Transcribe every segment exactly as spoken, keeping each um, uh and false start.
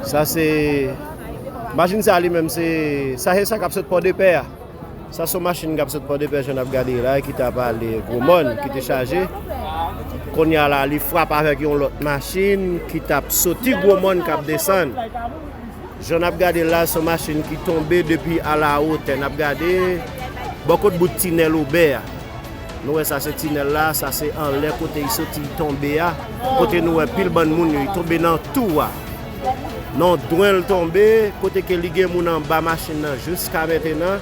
Sa se, machin sa li menm se, sa se sa k ap sot Pòdepè a. Sa se yon machin k ap sot Pòdepè, jan n ap gade la, ki t ap ale Gwomòn, ki te chaje. Kounye a la, li frape avèk yon lòt machin ki t ap soti Gwomòn, k ap desann. Jan n ap gade la, se yon machin ki tonbe depi alawotè. N ap gade bò kot bout tinèl Obè a. Nou wè sa se tinèl la, sa se anlè kote li soti tonbe a. Kote nou wè pil bann moun yo, li tonbe nan tou a. Nan dwen l tonbe, kote ke li gen moun anba machin nan jiska mentenan.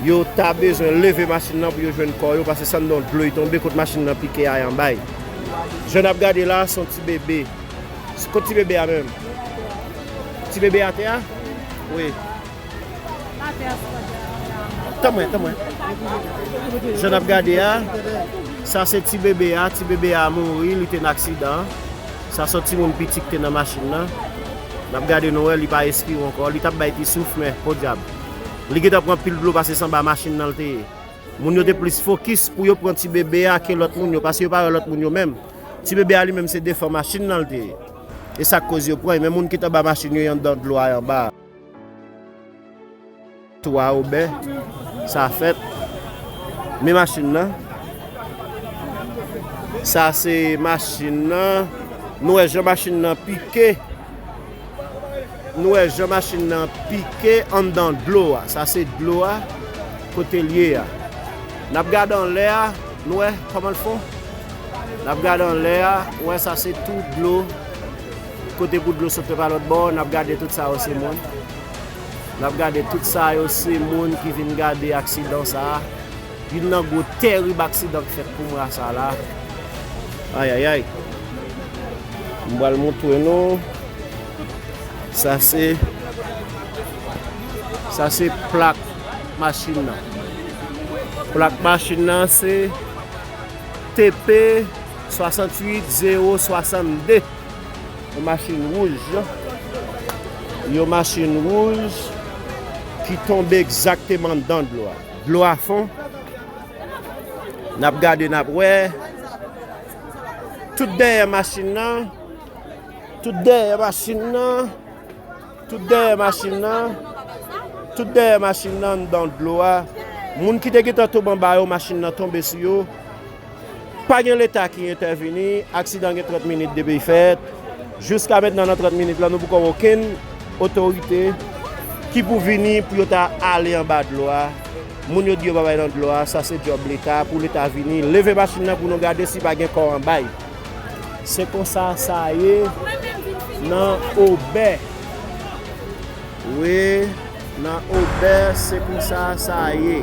Yo ta bezwen leve machin nan pou yo jwenn kò yo, paske se anndan dlo li tonbe, kot machin nan pike a anba l. Jan n ap gade la, se yon ti bebe. Kot ti bebe a menm? Ti bebe atè a? Wi. Tanpri, tanpri. Jan n ap gade a, sa se ti bebe a, ti bebe a mouri, li te nan aksidan. Sa se yon timoun piti ki te nan machin nan. N ap gade nou wè, li pa respire ankò, li t ap bay ti souf, men, podyab. Li gentan pran pil dlo paske se anba machin nan l te ye. Moun yo te plis fokis pou yo pran ti bebe a ke lòt moun yo, paske yo pa wè lòt moun yo menm. Ti bebe a li menm se devan machin nan l te ye. E sa k koz yo pran, men moun ki t anba machin yo, y anndan dlo a, y anba. Twa Obè, sa fèt. Men machin nan. Sa se machin nan. Nou wè jan machin nan pike. Nou wè jan machin nan pike anndan dlo a. Sa se dlo a, kote l ye a. N ap gade anlè a, nou wè kòman l fon. N ap gade anlè a, ou wè sa se tou dlo. Kote pou dlo sot pa lòt bò, n ap gade tout sa yo se moun. N ap gade tout sa yo se moun ki vin gade aksidan sa a. Youn nan gwo tèrib aksidan ki fèt pou mwa sa la. Ayayay. M pral montre nou. Sa se, sa se plak machin nan. Plak machin nan se T P swasanntuit zewo swasannde. Yon machin wouj. Yon machin wouj ki tonbe egzakteman anndan dlo a. Dlo a fon. N ap gade, n ap wè. Tout dèyè machin nan. Tout dèyè machin nan. Tout dèyè machin nan. Tout dèyè machin nan anndan dlo a. Moun ki te gentan tonbe anba yo, machin nan tonbe sou yo. Pa gen Leta ki entèvini, aksidan gen trant minit depi l fèt. Jiska mentnan nan trant minit lan, nou poko wè okenn otorite ki pou vini pou yo ta ale anba dlo a. Moun yo di yo pa bay nan dlo a, sa se djòb Leta, pou Leta vini leve machin nan pou nou gade si pa gen kò anba l. Se konsa sa ye nan Obè. Wi, nan Obè, se konsa sa ye.